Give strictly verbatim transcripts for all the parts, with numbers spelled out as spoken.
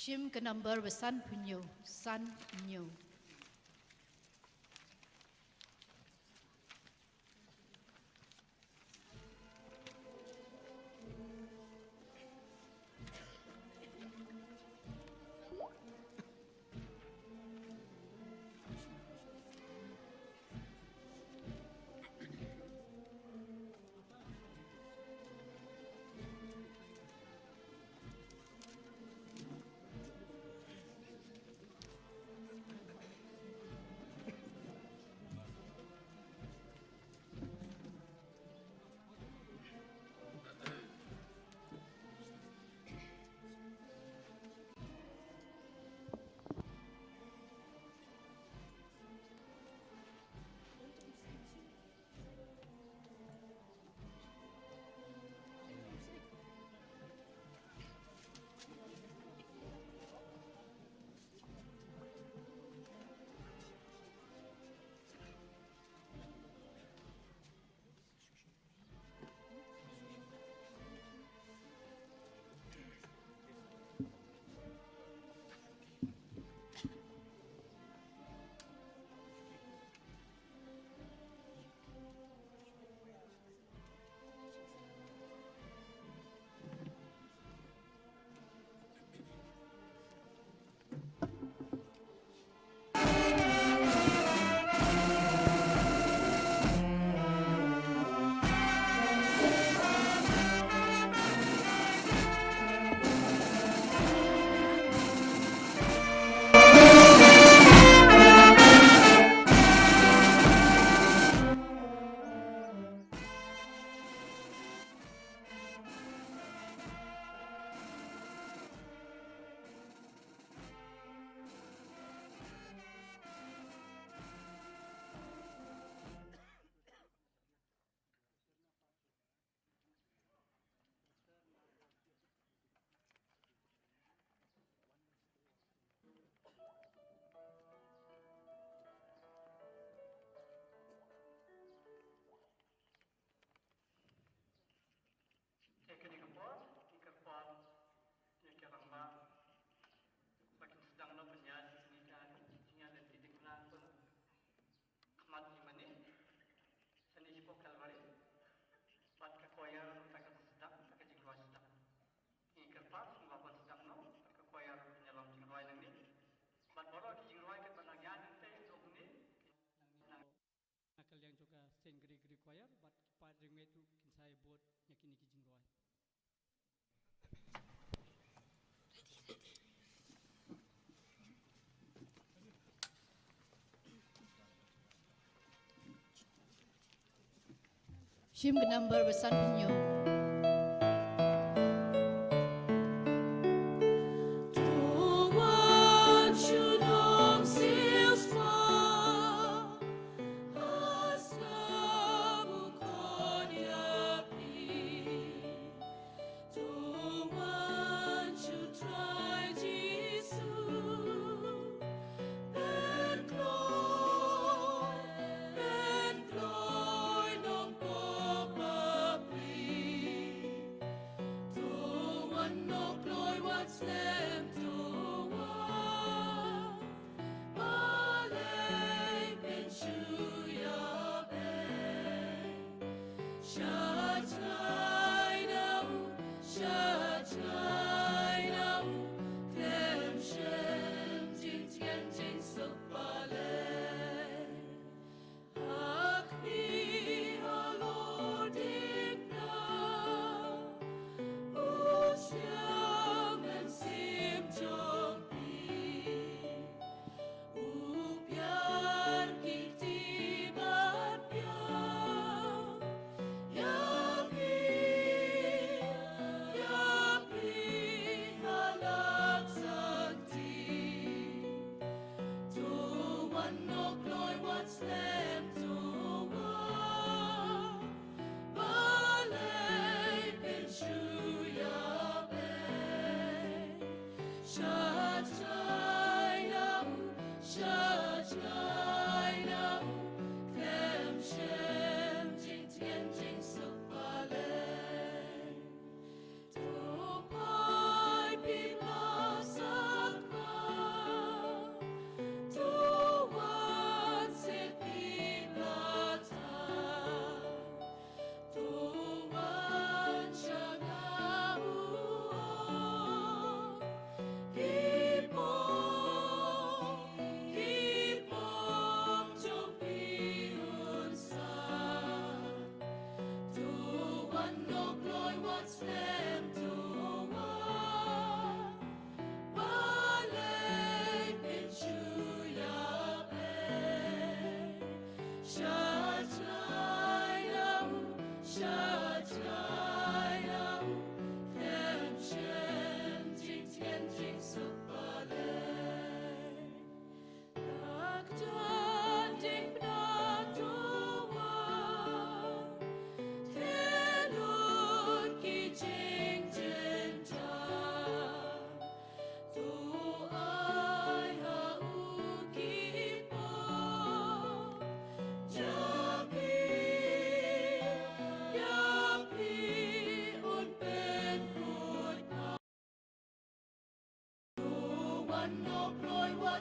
Shim ka number ba san phew hynñiew, san hynñiew. Te kane ka por, ngi kyrpad ïa ki rangbah ba kin sdang noh ban ïaid ïa kane ka jingïaid lynti diengphna khmat ïa mane. Kane shapoh Calvary. Bad ka choir ruh te ka sdang, te ka jingrwai sdang. Ngi kyrpad, ngi wan sdang noh, bad ka choir ruh kin ïalong jingrwai nangne. Bad baroh ki jingrwai kiba nang ïaid hangtei, to hangne. Na ka liang jong ka Saint Gregory Choir, bad ki paid riewngeit ruh kin sa ïa bud ïa kine ki jingrwai. Shim ka number ba san hynñiew.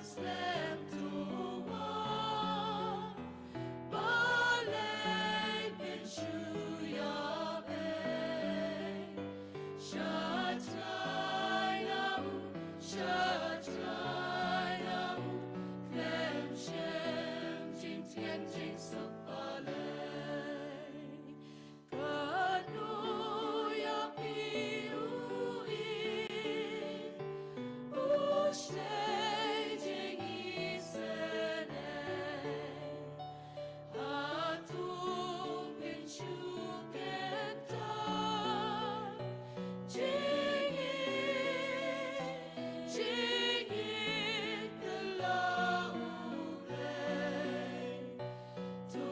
Slem tuwa, balei pynshuyap ei? Sha jngai na u, sha jngai na u, khlem shem jingthiang jingsuk balei. Katno ïa phi u i, u shlei jingïaseng ei. Hato phin shu kyntait, jingïeit, jingïeit ka la u Blei. To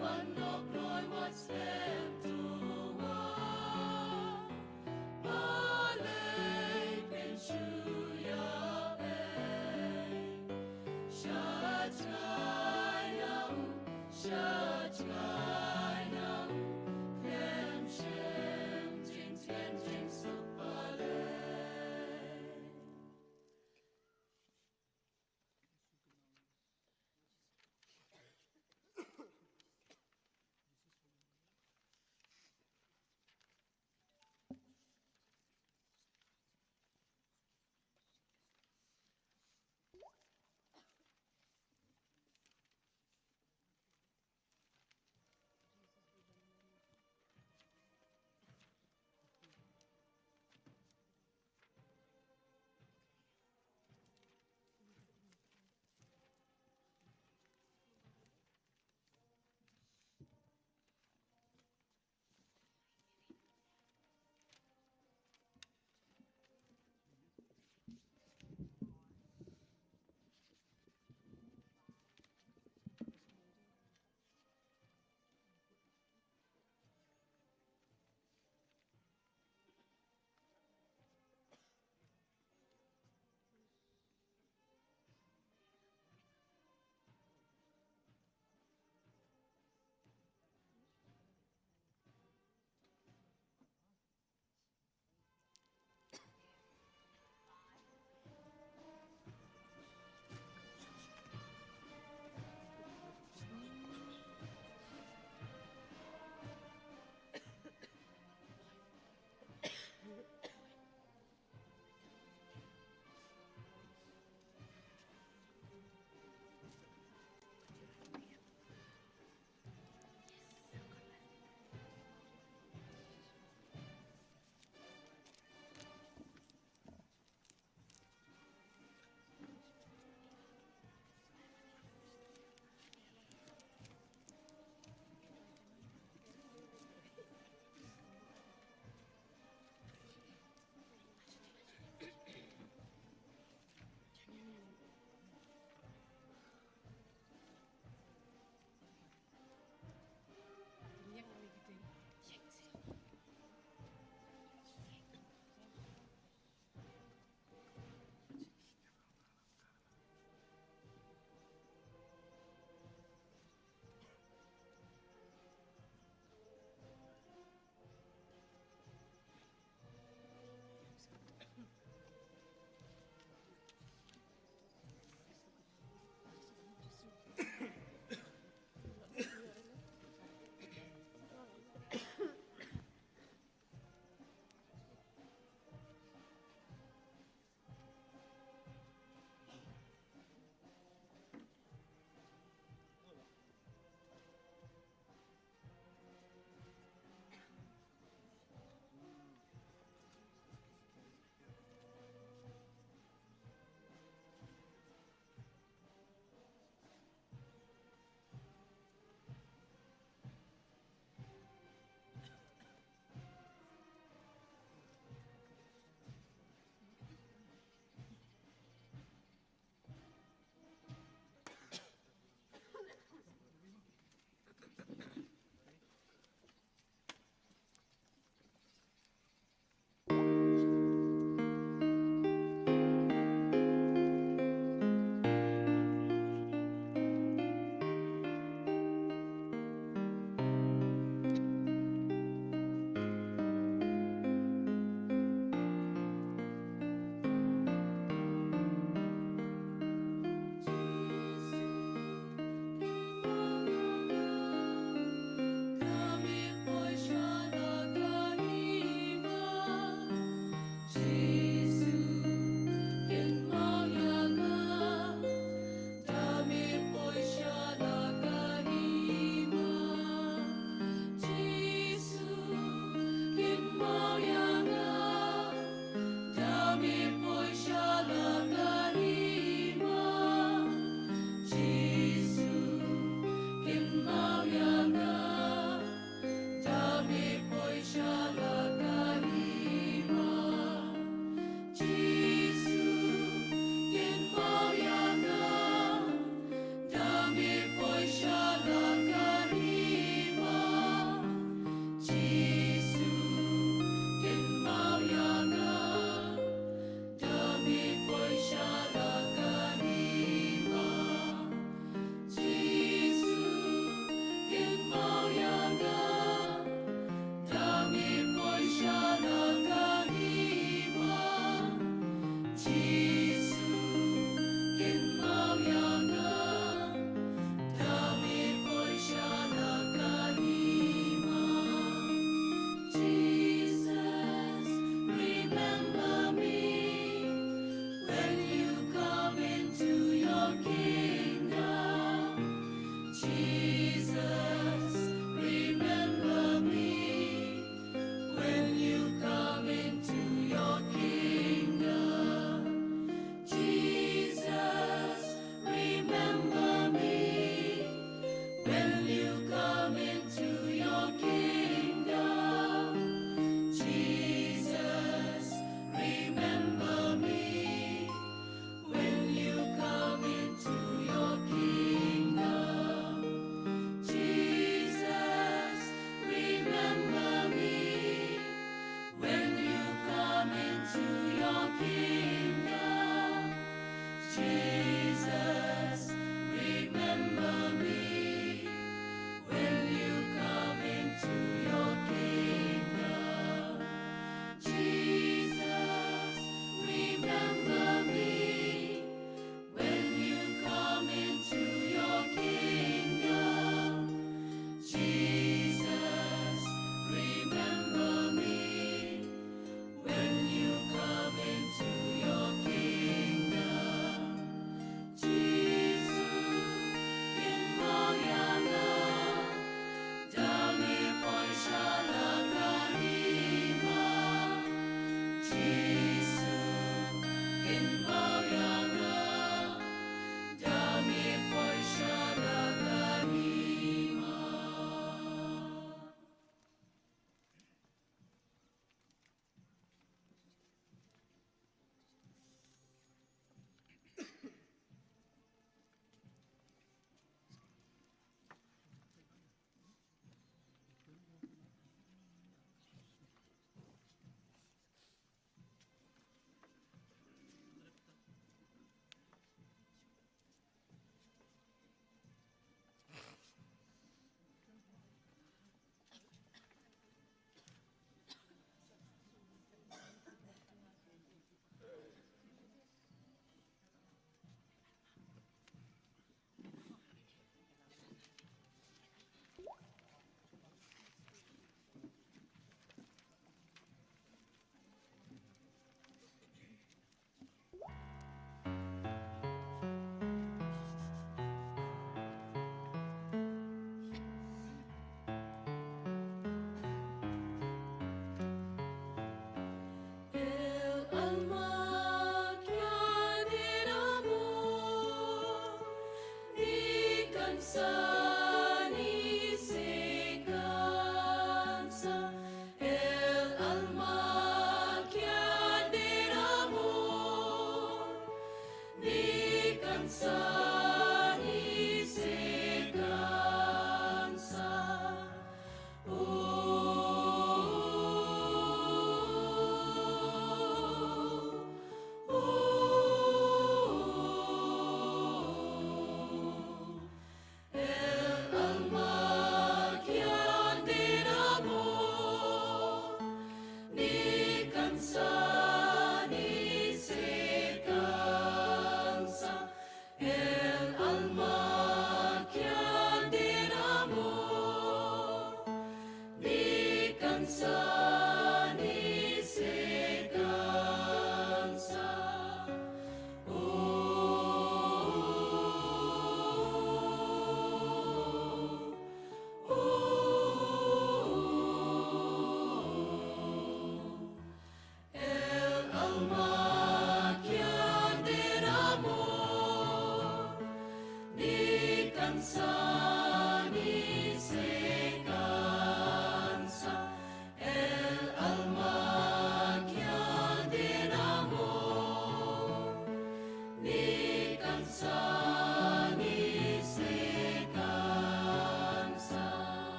wan noh kloi wat slem tuwa. Balei phin shu ïa ei? Sha jngai na u, sha jngai na u, khlem shem jingthiang jingsuk balei.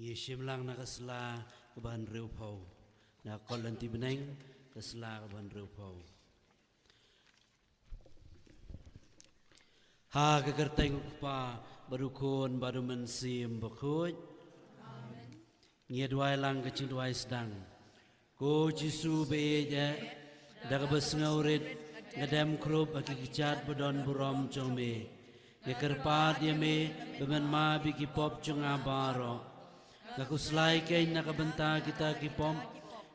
Ngi shim lang na ka sla kaba hynriewphew. Na ka Korinthi bneng, ka sla kaba hynriewphew. Ha ka kyrteng u Kpa, bad u Khun, bad u Mynsiem Bakhuid. Ngi duwai lang ka jingduwai sdang. Ko Jisu ba ïeit eh, da kaba sngewrit nga dem khrup ha ki kjat ba don burom jong me. Nga kyrpad ïa me ba men map ïa ki pop jong nga baroh. Nga khuslai keiñ na ka bynta kita ki pop,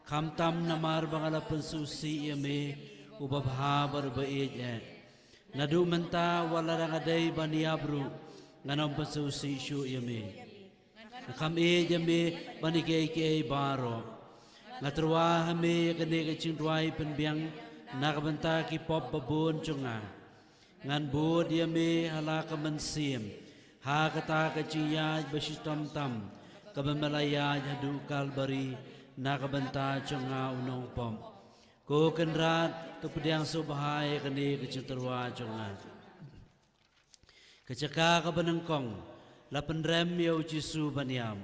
khamtam namar ba nga la pynsngewsih ïa me, uba bha bad uba ïeit eh. Naduh mynta wat lada nga dei ban ïap ruh, ngan ym pynsngewsih shuh ïa me. Nga kham ïeit ïa me ban ïa kiei kiei baroh. Nga tyrwa ha me ïa kane ka jingduwai pynbiang na ka bynta ki pop ba bun jong nga. Ngan bud ïa me ha la ka mynsiem ha kata ka jingïaid ba shitom tam, kaba me la ïaid haduh Kalbari na ka bynta jong nga u nongpop. Ko Kynrad, to pdiang sngewbha ïa kane ka jingtyrwa jong nga. Ka jaka kaba nyngkong, la pynrem ïa u Jisu ban ïap.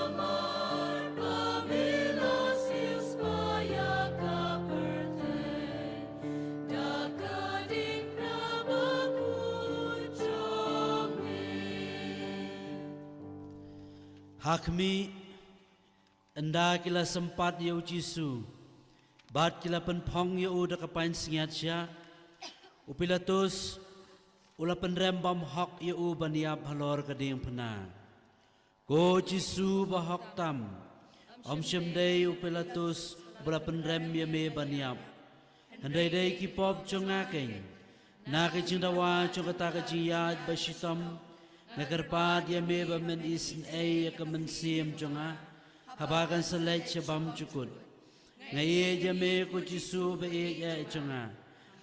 Namar ba me la siew spah ïa ka pyrthei da ka diengphna bakhuid jong me. Ha khmih, ynda ki la sympat ïa u Jisu bad ki la pynphong ïa u da ka pansngiat shiah, u Pilatus u la pynrem bymhok ïa u ban ïap halor ka diengphna. Ko Jisu ba hok tam, ym shym dei u Pilatus ba la pynrem ïa me ban ïap, hynrei dei ki pop jong nga keiñ. Na ka jingdawa jong kata ka jingïaid ba shitom, nga kyrpad ïa me ba men isynei ïa ka mynsiem jong nga, haba kan sa leit sha bymjukut. Nga ïeit ïa me ko Jisu ba ïeit eh jong nga.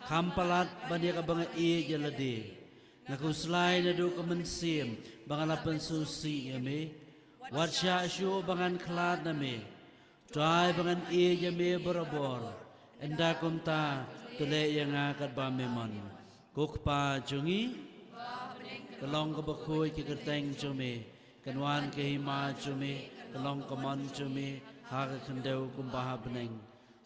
Kham palat ban ïa kaba nga ïeit ïa lade. Nga khuslai naduh ka mynsiem ba nga la pynsngewsih ïa me. Wat shah shuh ba ngan khlad na me. To ai ba ngan ïeit ïa me barabor. Ynda kumta, to leh ïa nga katba me mon. Ko Kpa jong ngi, ka long kaba khuid ka kyrteng jong me, kan wan ka hima jong me, ka long ka mon jong me, ha ka khyndew kumba ha bneng.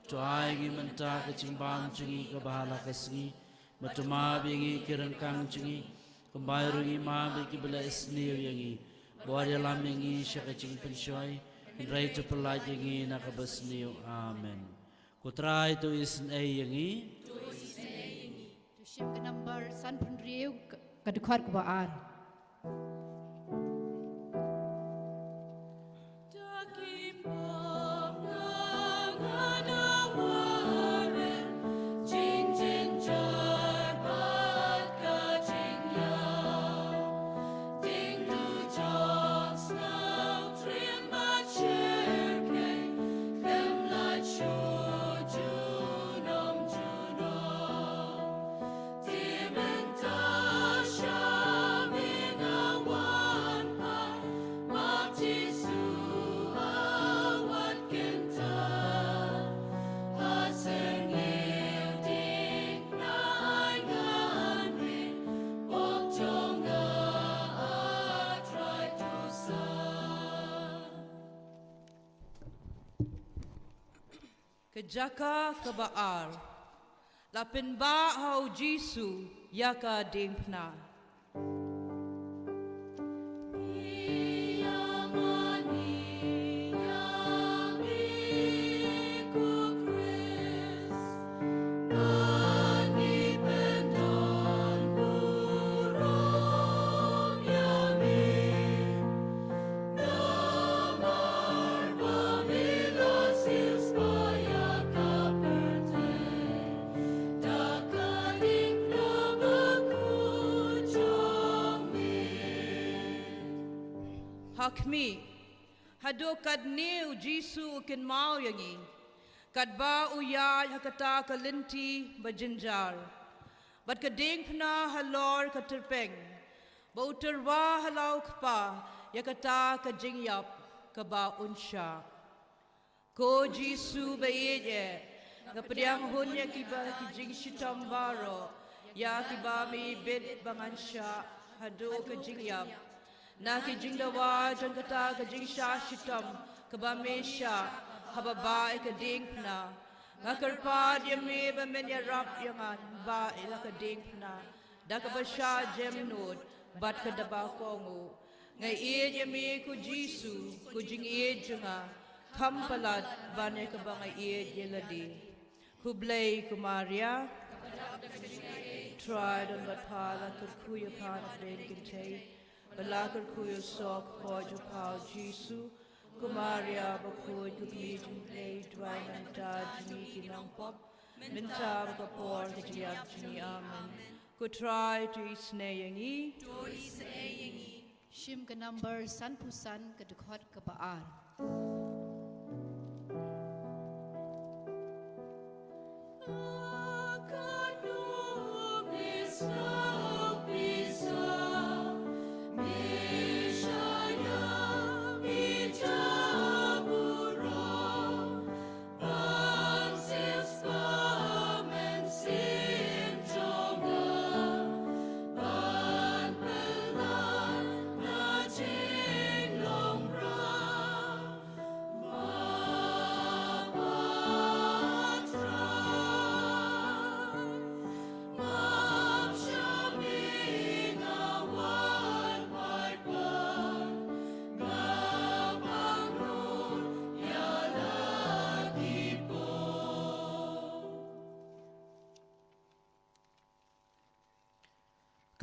To ai ngi mynta ka jingbam jong ngi kaba ha la ka sngi, bad to map ïa ngi ki ryngkang jong ngi, kumba ruh ngi map ïa kiba la isniew ïa ngi. Wat ïalam ïa ngi sha ka jingpynshoi, hynrei to pyllait ïa ngi na kaba sniew. Amen. Ko Trai to isynei ïa ngi. To shim ka number sanphew hynriew, ka, ka dkhot kaba ar. Ka jaka kaba ar. La pynbah ha u Jisu ïa ka diengphna. Namar ba me la siew spah ïa ka pyrthei da ka diengphna bakhuid jong me. Ha khmih, haduh katne u Jisu u kynmaw ïa ngi, katba u ïaid ha kata ka lynti ba jynjar. Bad ka diengphna halor ka tyrpeng, ba u tyrwa ha la u Kpa ïa kata ka jingïap kaba un shah. Ko Jisu ba ïeit eh, nga pdiang hun ïa kiba ki jingshitom baroh, ïa kiba me bit ba ngan shah haduh ka jingïap. Na ki jingdawa jong kata ka jingshah shitom kaba me shah ha kaba ïa ka diengphna, nga kyrpad ïa me ba men ïarap ïa ngan ba ïa la ka diengphna da kaba shah jemnud bad ka daba kohnguh. Nga ïeit ïa me ko Jisu, ko jingïeit jong nga, kham palat ban ïa kaba nga ïeit ïa lade. Khublei ko Maria, Trai don bad pha, la kyrkhu ïa pha na pdeng kynthei, bad la kyrkhu ïa u soh ka kpoh jong pha u Jisu. Ko Maria bakhuid, ko kmie jong U Blei, duwai nangta jong ngi ki nongpop, mynta bad ka por ka jingïap jong ngi. Amen. Ko Trai to isynei ïa ngi. Shim ka number sanphew san, ka dkhot kaba ar.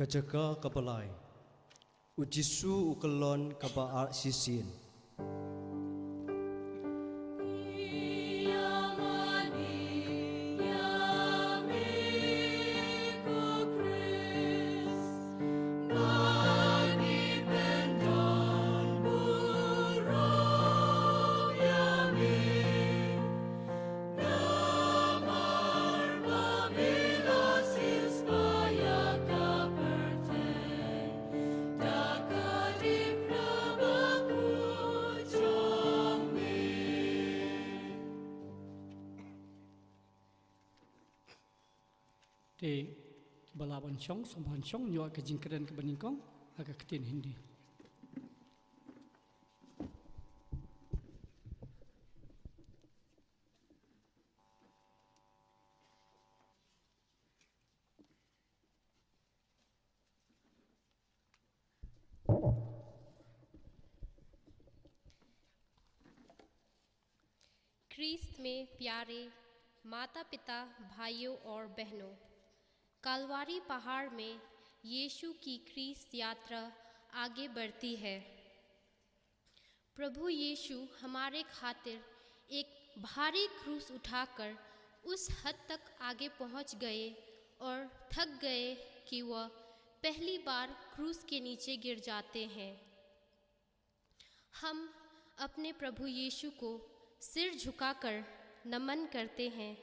Ka jaka kaba lai. U Jisu u kyllon kaba ar shisien. Te ba lah ban shong, sngewbha ban shong, ïoh ka jingkren kaba nyngkong ha ka ktien Hindi. ख्रीस्त में प्यारे माता-पिता, भाइयों और बहनों, कालवारी पहाड़ में यीशु की क्रूस यात्रा आगे बढ़ती है। प्रभु यीशु हमारे खातिर एक भारी क्रूस उठाकर उस हद तक आगे पहुंच गए और थक गए कि वह पहली बार क्रूस के नीचे गिर जाते हैं। हम अपने प्रभु यीशु को सिर झुकाकर नमन करते हैं,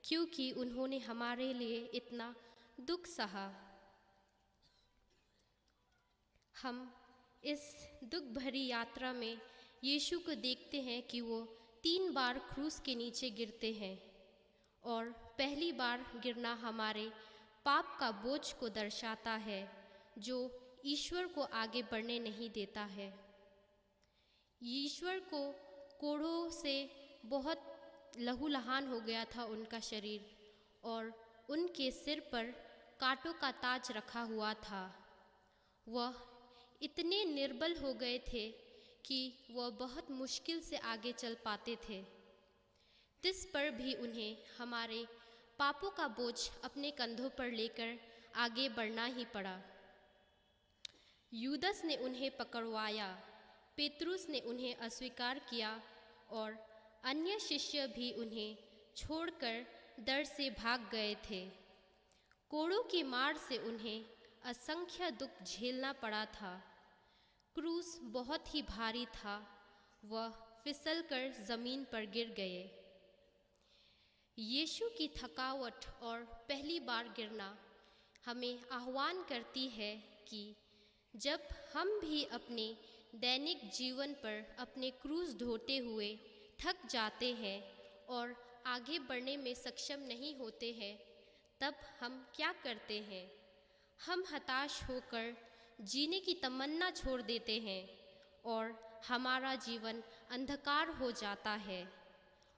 क्योंकि उन्होंने हमारे लिए इतना दुख सहा। हम इस दुख भरी यात्रा में यीशु को देखते हैं कि वो तीन बार क्रूस के नीचे गिरते हैं, और पहली बार गिरना हमारे पाप का बोझ को दर्शाता है, जो ईश्वर को आगे बढ़ने नहीं देता है। ईश्वर को कोड़ों से बहुत लहूलुहान हो गया था उनका शरीर, और उनके सिर पर कांटों का ताज रखा हुआ था। वह इतने निर्बल हो गए थे कि वह बहुत मुश्किल से आगे चल पाते थे। तिस पर भी उन्हें हमारे पापों का बोझ अपने कंधों पर लेकर आगे बढ़ना ही पड़ा। यूदस ने उन्हें पकड़वाया, पेतरुस ने उन्हें अस्वीकार किया और अन्य शिष्य भी उन्हें छोड़कर डर से भाग गए थे। कोड़ों की मार से उन्हें असंख्य दुख झेलना पड़ा था। क्रूस बहुत ही भारी था, वह फिसलकर जमीन पर गिर गए। यीशु की थकावट और पहली बार गिरना हमें आह्वान करती है कि जब हम भी अपने दैनिक जीवन पर अपने क्रूस ढोते हुए थक जाते हैं और आगे बढ़ने में सक्षम नहीं होते हैं, तब हम क्या करते हैं? हम हताश होकर जीने की तमन्ना छोड़ देते हैं और हमारा जीवन अंधकार हो जाता है,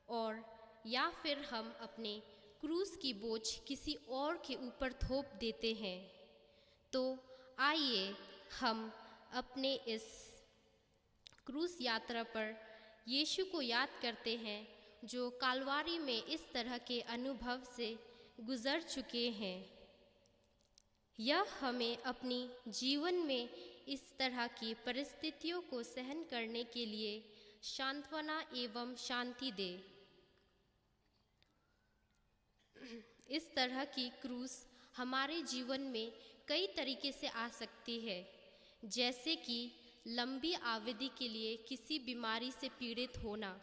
और या फिर हम अपने क्रूस की बोझ किसी और के ऊपर थोप देते हैं। तो आइए, हम अपने इस क्रूस यात्रा पर यीशु को याद करते हैं, जो कालवारी में इस तरह के अनुभव से गुजर चुके हैं। यह हमें अपनी जीवन में इस तरह की परिस्थितियों को सहन करने के लिए सांत्वना एवं शांति दे। इस तरह की क्रूस हमारे जीवन में कई तरीके से आ सकती है, जैसे कि लंबी अवधि के लिए किसी बीमारी से पीड़ित होना,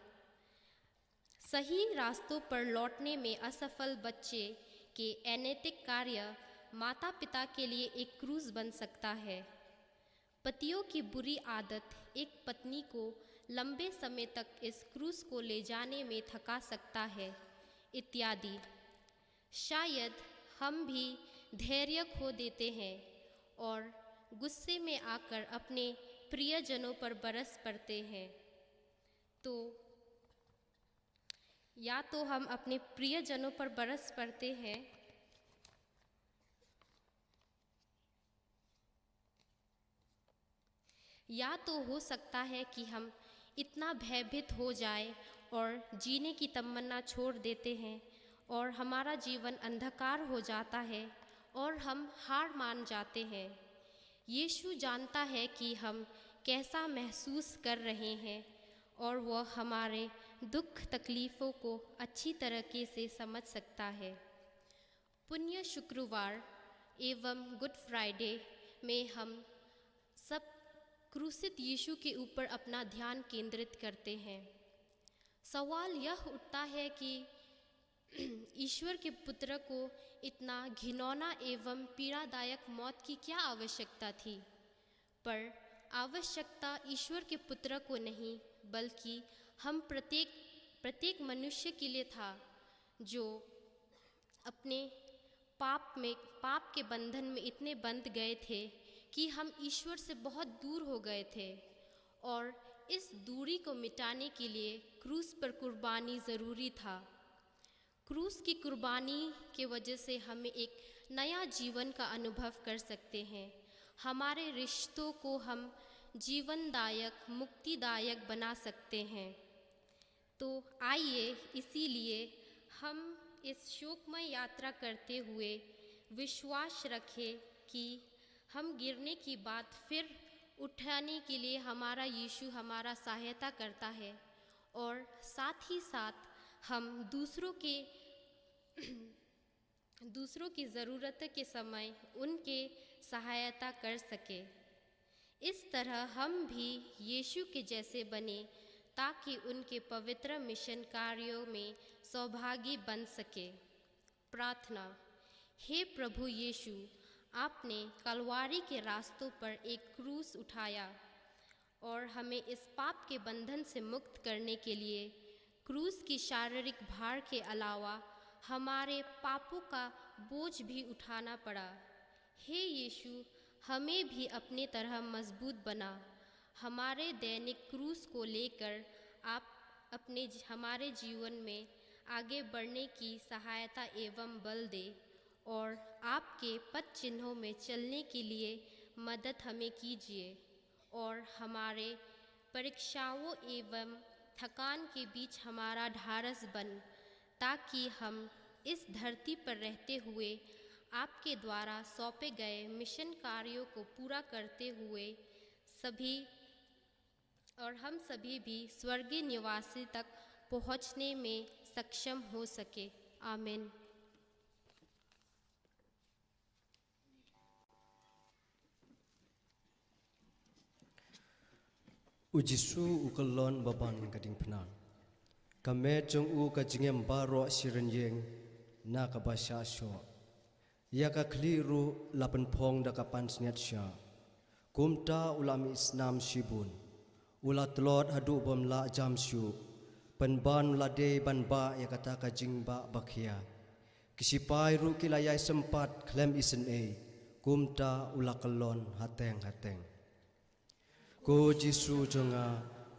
सही रास्तों पर लौटने में असफल बच्चे के अनैतिक कार्य माता-पिता के लिए एक क्रूस बन सकता है। पतियों की बुरी आदत एक पत्नी को लंबे समय तक इस क्रूस को ले जाने में थका सकता है, इत्यादि। शायद हम भी धैर्य खो देते हैं और गुस्से में आकर अपने प्रियजनों पर बरस पड़ते हैं। तो या तो हम अपने प्रियजनों पर बरस पड़ते हैं, या तो हो सकता है कि हम इतना भयभीत हो जाए और जीने की तमन्ना छोड़ देते हैं और हमारा जीवन अंधकार हो जाता है और हम हार मान जाते हैं। यीशु जानता है कि हम कैसा महसूस कर रहे हैं और वह हमारे दुख तकलीफ़ों को अच्छी तरीके से समझ सकता है। पुण्य शुक्रवार एवं गुड फ्राइडे में हम सब क्रूसित यीशु के ऊपर अपना ध्यान केंद्रित करते हैं। सवाल यह उठता है कि ईश्वर के पुत्र को इतना घिनौना एवं पीड़ादायक मौत की क्या आवश्यकता थी? पर आवश्यकता ईश्वर के पुत्र को नहीं, बल्कि हम प्रत्येक, प्रत्येक मनुष्य के लिए था, जो अपने पाप में, पाप के बंधन में इतने बंध गए थे कि हम ईश्वर से बहुत दूर हो गए थे, और इस दूरी को मिटाने के लिए क्रूस पर कुर्बानी ज़रूरी था। क्रूस की कुर्बानी के वजह से हमें एक नया जीवन का अनुभव कर सकते हैं। हमारे रिश्तों को हम जीवनदायक, मुक्तिदायक बना सकते हैं। तो आइए, इसीलिए हम इस शोकमय यात्रा करते हुए विश्वास रखें कि हम गिरने के बाद फिर उठाने के लिए हमारा यीशु हमारा सहायता करता है, और साथ ही साथ हम दूसरों के दूसरों की ज़रूरत के समय उनके सहायता कर सके। इस तरह हम भी यीशु के जैसे बने, ताकि उनके पवित्र मिशन कार्यों में सौभागी बन सके। प्रार्थना। हे प्रभु यीशु, आपने कलवारी के रास्तों पर एक क्रूस उठाया और हमें इस पाप के बंधन से मुक्त करने के लिए क्रूस की शारीरिक भार के अलावा हमारे पापों का बोझ भी उठाना पड़ा। हे यीशु, हमें भी अपनी तरह मजबूत बना। हमारे दैनिक क्रूस को लेकर आप अपने ज-, हमारे जीवन में आगे बढ़ने की सहायता एवं बल दे, और आपके पद चिन्हों में चलने के लिए मदद हमें कीजिए, और हमारे परीक्षाओं एवं थकान के बीच हमारा ढाढ़स बन, ताकि हम इस धरती पर रहते हुए आपके द्वारा सौंपे गए मिशन कार्यों को पूरा करते हुए सभी, और हम सभी भी स्वर्गीय निवासी तक पहुँचने में सक्षम हो सके। आमीन। U Jisu u kyllon ba ban ka diengphna. Ka met jong u ka jingim baroh shi rynïeng na kaba shah shoh. Ïa ka khlieh ruh la pynphong da ka pansngiat sha. Kumta u la mih snam shibun. U la tlot haduh bym lah jam shuh. Pynban u la dei ban bah ïa kata ka jingbah ba khia. Ki sipai ruh ki la ïai sympat khlem isynei. Kumta u la kyllon hateng hateng. Ko Jisu jong nga,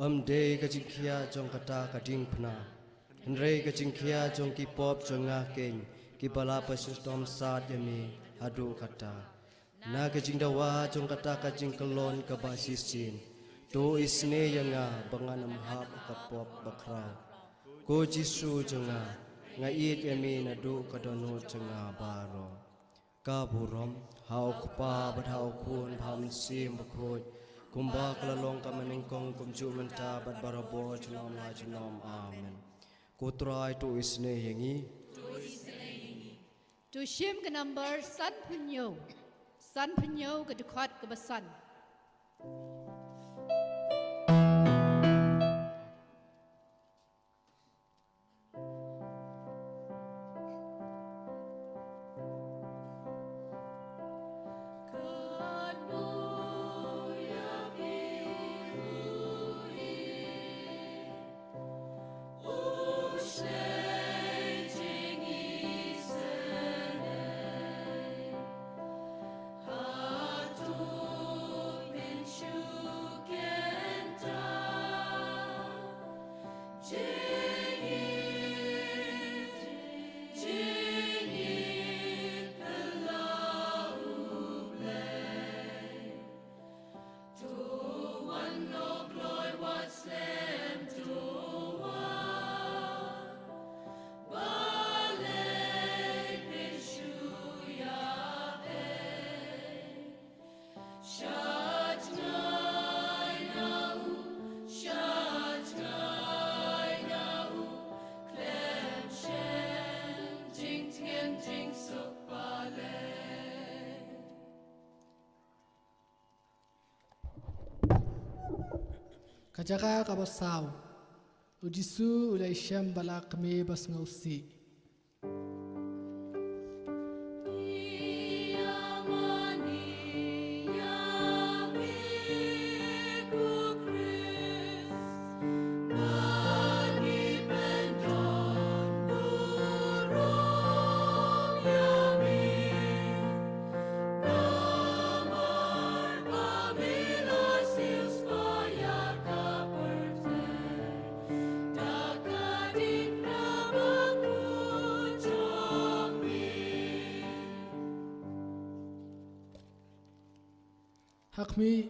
ym dei ka jingkhia jong kata ka diengphna, hynrei ka jingkhia jong ki pop jong nga keiñ, kiba la pynshitom sat ïa me haduh katta. Na ka jingdawa jong kata ka jingkyllon kaba shisien, to isynei ïa nga ba ngan ym hap ha ka pop bakhraw. Ko Jisu jong nga, nga ïeit ïa me naduh ka dohnud jong nga baroh. Ka burom ha U Kpa bad ha U Khun bad ha U Mynsiem Bakhuid, kumba ka la long ka mynnyngkong kumjuh mynta bad barabor junom la junom. Amen. Ko Trai to isynei ïa ngi. To shim ka number sanphew hynñiew. Sanphew hynñiew ka dkhot kaba san. Ka jaka kaba saw. U Jisu u la ïashem bad la ka kmie basngewsih. Ha khmih,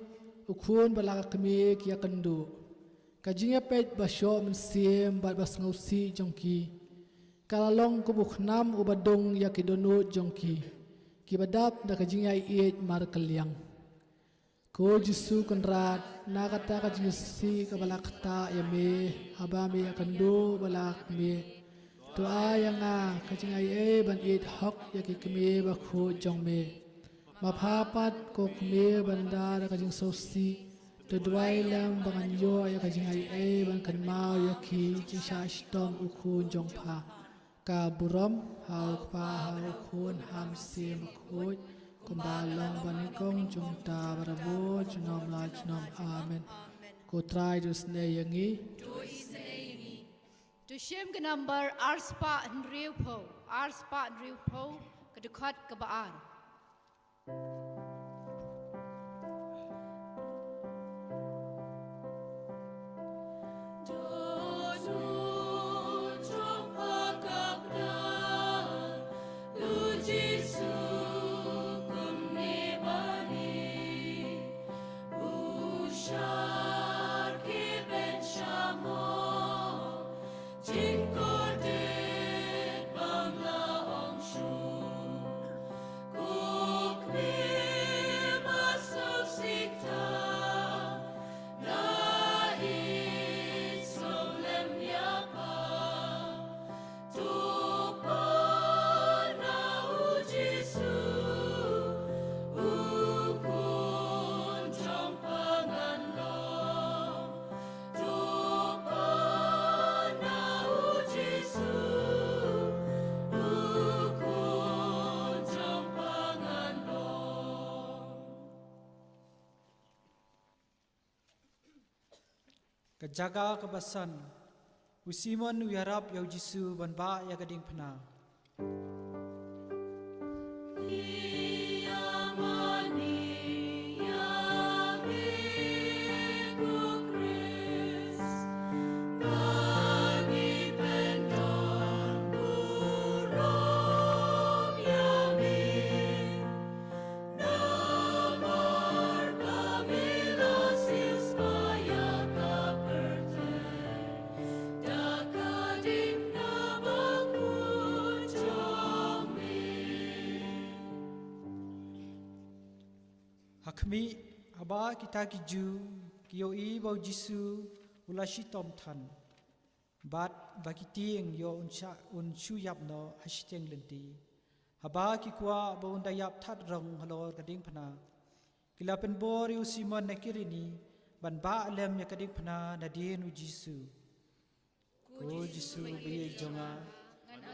u khun bad la ka kmie ki ïakynduh. Ka jingïapeit ba shoh mynsiem bad basngewsih jong ki ka la long kum u khnam uba dung ïa ki dohnud jong ki, kiba dap da ka jingïaieit markylliang. Ko Jisu Kynrad, na kata ka jingïasngewsih kaba la ktah ïa me haba me ïakynduh bad la ka kmie, to ai ïa nga ka jingaiei ban ïeit hok ïa ki kmie bakhuid jong me. Map ha pat ko kmie, ban da da ka jingsngewsih, to duwai lem ba ngan ïoh ïa ka jingaiei ban kynmaw ïa ki jingshah shitom u khun jong pha. Ka burom ha u Kpa, ha u Khun, ha u Mynsiem Bakhuid, kumba long ba nyngkong, kumta barabor, junom la junom. Amen. Ko Trai to isynei ïa ngi. To shim ka number arspah hynriewphew, arspah hynriewphew, ka dkhot kaba ar. Ka jaka kaba san. U Simon u ïarap ïa u Jisu ban bah ïa ka diengphna. Ha khmih, haba kita ki Jiw ki ïohi ba u Jisu u la shitom than, bad ba ki tieng ïoh un sha, un shu ïap noh ha shiteng lynti. Haba ki kwah ba un da ïap that rong halor ka diengphna, ki la pynbor ïa u Simon na Kirini ban bah lem ïa ka diengphna nadien u Jisu. Ko Jisu ba ïeit jong nga,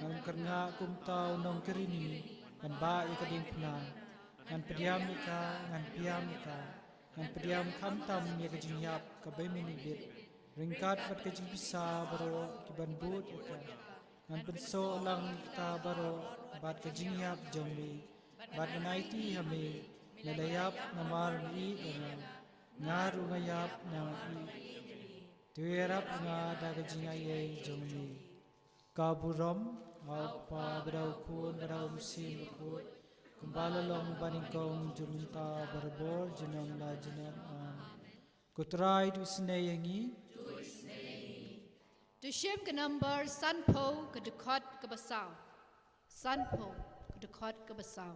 ngan kyrngah kumta u nong Kirini ban bah ïa ka diengphna. Ngan pdiang ïa ka, ngan pdiang ïa ka. Ngan pdiang khamtam ïa ka jingïap kaba mynmiet, ryngkat bad ka jingpisa baroh kiban bud ïa ka. Ngan pynsoh lang ïa kita baroh bad ka jingïap jong me, bad ngan aiti ha me, me la ïap namar me ïeit ïa nga. Nga ruh nga ïap namar me ïeit ïa me. To ïarap ïa nga da ka jingaiei jong me. Ka burom ha u Kpa bad ha u Khun bad ha u Mynsiem Bakhuid, kumba la long banyngkong, junom mynta, barabor, junom la junom. Amen. Ko Trai to isynei ïa ngi. To shim ka number sanphew, ka dkhot kaba saw. Sanphew, ka dkhot kaba saw.